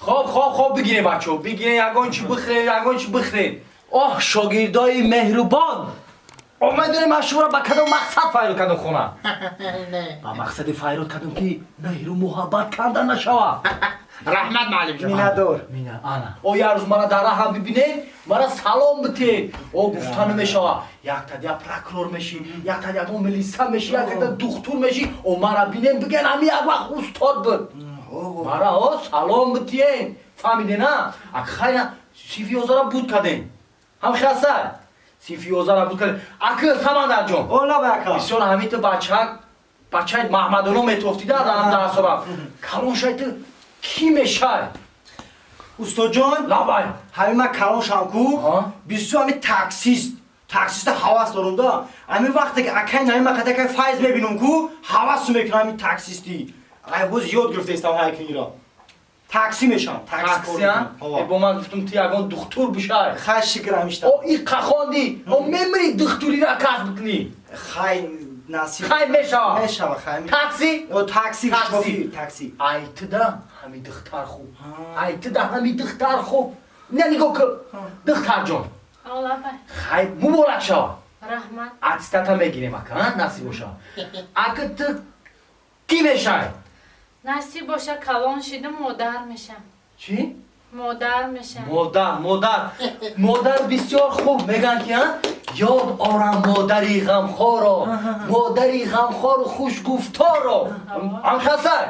Хоб, хоб, хоб, бигире бачаҳо, бигире, ягон чи бихӯре, ягон чи бихӯре. Оҳ, шогирдои меҳрубон. Омадем аз шуморо ба кадом мақсад файрод кардам хона? Ба мақсади файрод кардам ки меҳру муҳаббат канда нашавад. Раҳмат, муаллимҷон. Миннатдор. Мина, ана. О, як рӯз мара дар раҳам бибинед, мара салом битед. О, гуфта намешавад. Якта я прокурор мешӣ, якта ягон милиса мешӣ, якта духтур мешӣ. О, мара бинем, биген ҳами як вақт устод буд. Мара о салом битиен. Фаҳмидена? Ак хайна синфи 11-ра буд кардем. Ҳам хасай. Синфи 11-ра буд кардем. Ак Самандарҷон. О, лабай ака. Бисёр ҳамин ту бачак, бачаи Маҳмадоно метофтида дар дарсора. Калон шай ту кӣ мешай? Устодҷон, Лабай. ҳамин ман калон шавам ку, Ҳа? бисёр ҳамин таксист, таксиста ҳавас дорум да. Ҳамин вақте ки акай наим мақат акай Файз мебинам ку, ҳавасу мекунам ҳамин таксистӣ. Ай ҳоз ёд гирифта истам ҳайкунира. Такси мешавам, такси кор Такси, а? мекунам. Э, бо ман гуфтум ту ягон духтур бишай. Хай, шукр, ҳамишта. О, иққа хонди, о мемири духтуриро касб кунӣ. Хай, насиб. Хай мешава. Мешава, хай. Такси? О, такси, Такси. шофир, такси. Ай туда ҳами духтар хуб. Ай туда ҳами духтар хуб. Не, нигоҳ кун. Духтарҷон. О, лабай. Хай, муборак шава. Раҳмат. Аттестата мегирем ака, а? Насиб боша. Ака ту кӣ мешай? Насиб боша, калон шидам, модар мешам. Чӣ? Модар мешам. Модар, модар. Модар бисёр хуб меган ки, а? Ёд орам модари ғамхоро, модари ғамхору хушгуфторо. Анхасай.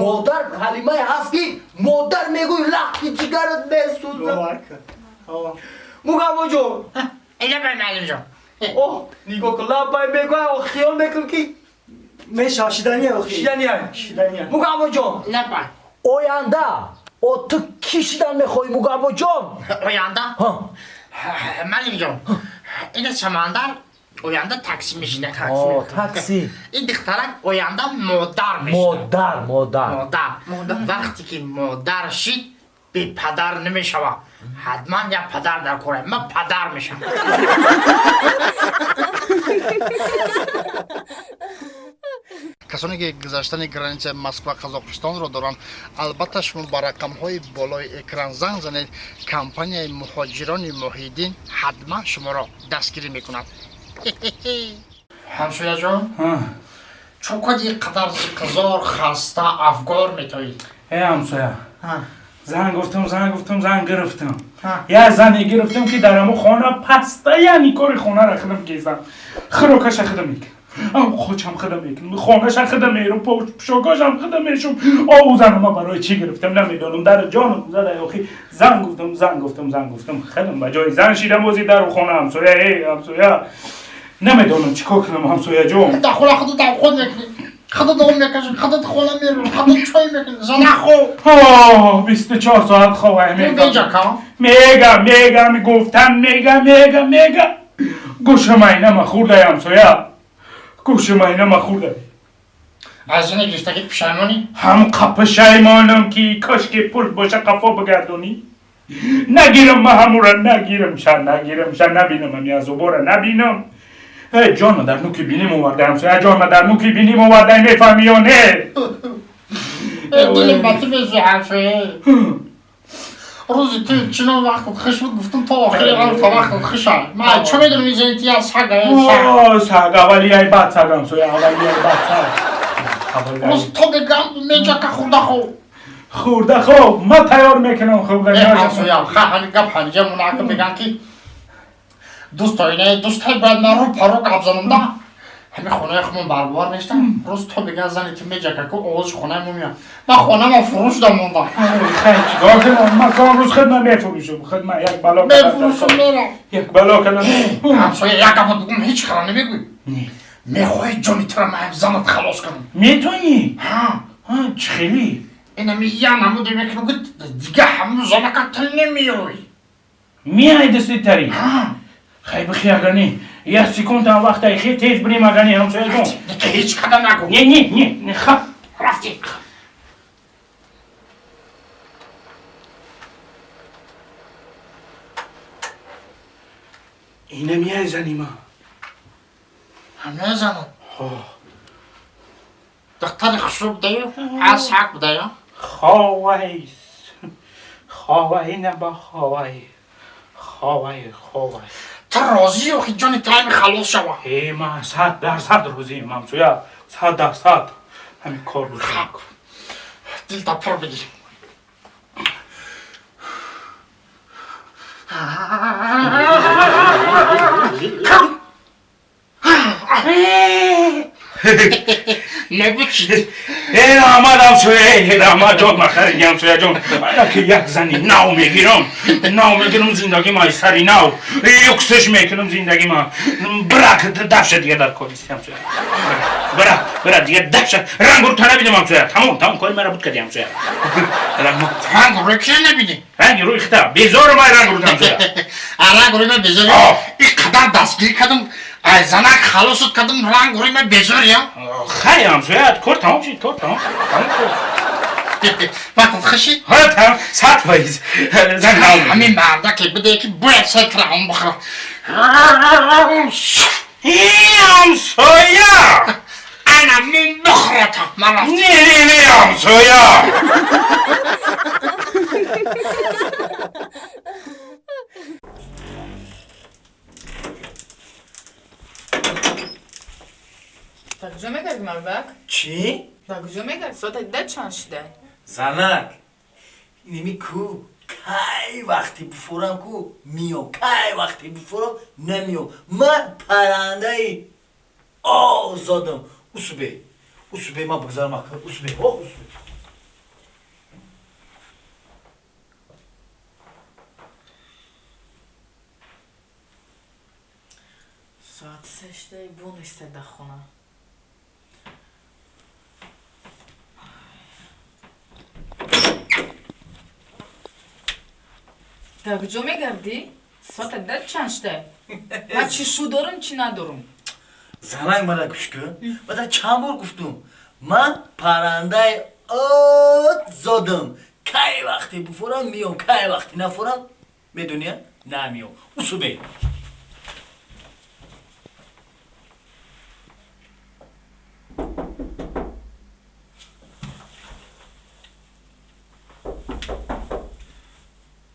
Модар калимае ҳаст ки модар мегӯй, лахти ҷигарат месӯзад. О. Мугаммоҷон. Лабай, муаллимҷон. Оҳ, нигоҳ кун, лабай мегӯяй, о хиёл мекунам ки Мешава, шидания охи. шидания. Шидания. Мугаммоҷон, Лабай. оянда о ту кӣ шидан мехоҳӣ, Мугаммоҷон? Оянда? Ҳа. Муаллимҷон, ина Самандар оянда такси мешида. О, такси. Ин духтарак оянда модар мешида. Модар, модар. Модар. Вақте ки модар шид, бепадар намешава. Ҳатман як падар дар кора. Ман падар мешавам. Касоне ки гузаштани границаи Москва Қазоқистонро доранд, албатта шумо ба рақамҳои болои экран занг занед. Компанияи муҳоҷирони Муҳиддин ҳатман шуморо дастгирӣ мекунад. Ҳамсояҷон, чун қад ин қадар зиқзор, хаста, афгор метоӣ? Э, ҳамсоя, зан гуфтам, зан гуфтам, зан гирифтам. Як зане гирифтам ки дар ҳамо хона постоянно кори хонаро худам кезам, хӯрокаша худам мекунам, хочам худам мекунам, хонаша худам мерам, пӯшокошам худам мешум. О, зану ма барои чӣ гирифтам, намедонам. Дар ҷоном зада охи. Зан гуфтам, зан гуфтам, зан гуфтам, худам ба ҷои зан шидам бози дару хона. Ҳамсоя, э, ҳамсоя, намедонам чӣ кор кунам, ҳамсояҷон. Дар хона худат ам худ мекунӣ, худат об мекашӣ, худат хона мерӯ, худат чой мекунӣ. Зана хоб. 24 соат хоб. Беҷа ка. Мега, мега, гуфтам, мега, мега, мега, гӯшам айнама хӯрдай, ҳамсоя, гӯшам айнама хӯрдай. Аз ина гирифтагӣ пушаймонӣ? Ҳам пушаймонам ки кошки пул боша, қафо бигардонӣ нагирам, ма ҳамура нагирам, ша нагирам, ша набинам, ами азобора набинам. Э, ҷонма дар нуки биним оварда, ҳамсоя, ҷонма дар нуки биним оварда, мефаҳмӣ ё не? Дилим ба ту месӯ, ҳамсоя. Рӯзи ту чунон вақтат хуш буд, гуфтам то охири умр то вақтат хуша. Ман чо медонам, ин зани ту як сага, саг. Саг, аввали ай бад саг, ҳамсоя, аввали ай бад саг. Рӯз то бегам меҷака, хӯрда хоб. Хӯрда хоб, ма тайёр мекунам хӯрда. Ҳамсоя, ха, ҳамин гап ҳамиҷа мунака меган ки дӯстоинаи дӯстай бояд ман рӯ паро гап занам да. Ҳамин хонаи худмон барбовар нестам. Рӯз то беган зани ту меҷака ку, овози хонаи мо меяд. Ман хонама фурӯш да мондам. Хай, чикор кунам? Ман кон рӯз хидма мефурӯшам, хидма як бало. Мефурӯшам, мерам. Як бало кардам. Ҳамсоя, як гапа бигӯм, ҳеҷ хара намегӯй. Мехоҳӣ ҷони тура ман занат халос кунам? Метонӣ? Чӣ хеле? Инами я намуде мекунам ки дига ҳамун занака тил намеёй. Миай дасти тари. Хай, бихи, агани як секундам вақтай, хе, тез бирем, агани, ҳамсояҷон. Ҳеҷ када нагӯ. Не, не, не, не, хаб. Рафтем. Ина миай зани ма. Ҳамея занат духтари хушрӯ будаю, аз ҳақ будаю. Ховайс. Ховай наба ховай. Ховай, ховай. Ту розӣ охи ҷони тайми халос шава? Э, ман 100% розием, ҳамсоя. 100%. Ҳамин кор бошад. Дилта пур бигир. Набуд шид. Э, раҳмат, ҳамсоя, э, раҳмат, ҷон махари, ҳамсоя ҷон. Ки як зани нав мегирам, нав мегирам зиндагима аз сари нав. Юксиш мекунам зиндагима. Брак дафша дига дар кор нест, ҳамсоя. Бра, бра дига дафша. Рангу рӯ набидам, ҳамсоя. Тамом, тамом, кори мара буд кади, ҳамсоя. Раҳмат. Ранг рӯ ки набидӣ? Ранги рӯи хита. Безорум ай ранг рӯ, ҳамсоя. А ранг рӯи ма безорӣ? И қадар дастгирӣ кардам, ай занак халосат кардам, ранг рӯи ма безория? Хай, ҳамсоя, кор тамом шид, кор тамом. Тамом шуд. Вақт хуши? Ҳа, тамом, 100%. Зан нав. Ҳамин мардаке бидае ки бояд сетра он бихӯра. Ҳамсоя! Ана мун бихӯрата, ман рафтам. Не, не, не, ҳамсоя! Ба куҷо мегардӣ, мардак? Чӣ? Ба куҷо мегардӣ? Соата дида чанд шуда? Занак, инеми ку кай вақте буфурам ку миём, кай вақте буфурам намиём. Ман паррандаи озодам. Усубе, усубе, ман бигзарам ака, усубе, о, усубе. Соати се шуда, бу неста дар хона. Дар куҷо мегардӣ? Соата дида чанд шуда? Ман чӣ шу дорам, чӣ надорам? Занак, мара гӯш кун. Ман чанд бор гуфтум, ман паррандаи озодам. Кай вақте буфурам миём, кай вақте нафурам, медони, намиём. Усубе.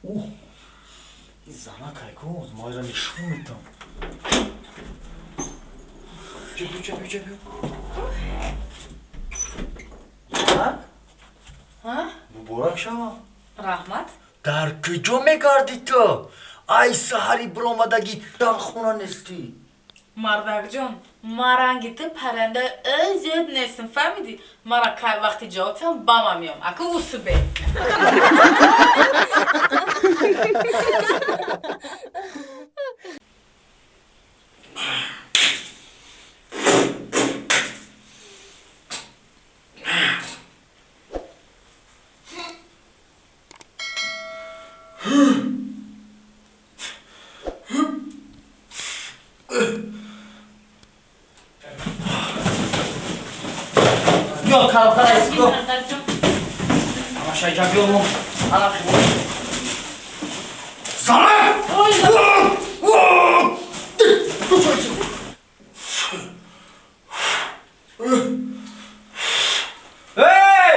Уҳ, ин занак айку майра нишон медам. Ҷабю, ҷабю, ҷабю. Занак? Ҳа? Муборак шава. Раҳмат. Дар куҷо мегардӣ ту? Ай саҳари биромадагӣ дар хона нестӣ. Мардакҷон, ман ранги ту паррандаи озод нестам, фаҳмидӣ? Мара кай вақти ҷавобтам ба ман меом. Аку усубе. Биё, калкара биё. Ҳамаша ҷа биё мо. Ана Занак! Эй!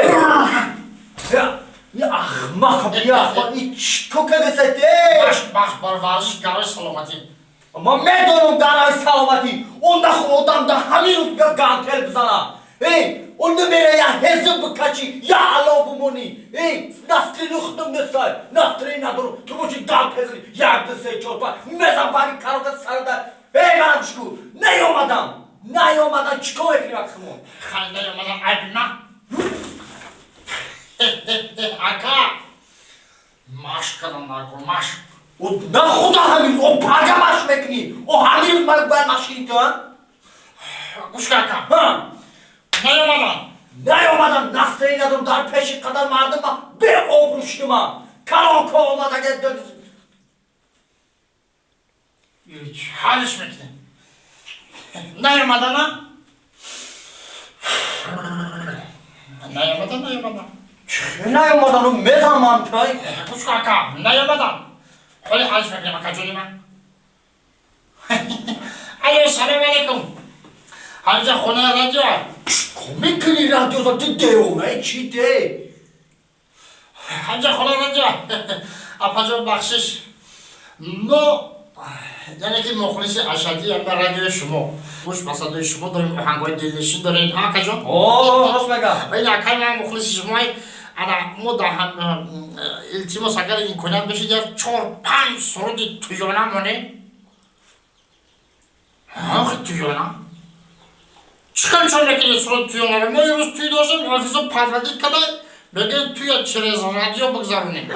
Я ахмақ, я ахмақ, и чӣ кардесай те? Баш, баш, бар варзиш гарои саломатӣ. Ман медонам гарои саломатӣ. Он нахо одам да ҳамин рӯз бия гантел бизана. Эй, он намера я ҳезм бикачӣ, я ало бимонӣ. Эй, настроение худам нестай, настроение надорам. Ту боши гантел зани, як, ду, се, чор, панҷ, мезан бари карота сарада. Эй, мана гӯш кун, наёмадам, наёмадам, чӣ кор мекунӣ вақти хумон? Хай, наёмадам, айби ман. Ака, машқ кардам наркор, машқ. О, на худо ҳамин, о пага машқ мекунӣ, о ҳамин рӯз ман бояд машқ кунӣ ту, а? Гӯш кун, ака. Ҳа. Наёмадам. Наёмадам, настроение надорам, дар пеши қадар мардум ман беобрӯ шудам. Калонко омад, агар ҳалш мекунем. Наёмадана? Наёмадан, наёмадан. Чӣ наёмадану мезанам ман тай? Гӯш кун, ака, наёмадан. Ҳоли ҳалш мекунем, ака ҷони ман. Алло, салом алейкум. Ҳамҷа хонаи радио. Чӣ кор мекунӣ радиоза? Ту девонаи чӣ те? Ҳамҷа хона ранҷа. Апаҷон бахшиш. Мо яъне ки мухлиси ашаддӣ ам радиои шумо. Гӯш ба садои шумо дорем, оҳангҳои дилнишин дорем. Ҳа, акаҷон? О, рост мегам. Ин акай ман мухлиси шумои. Ана мо дар ҳам илтимос, агар имконият бешид, як чор панҷ суруди туёна монем. Охи туёна. Чӣ хел чор мекунед суруди туёнаро? Мо имрӯз туй доштем, ҳофизо подводить карда, мегӯем туя через радио бигзаронем.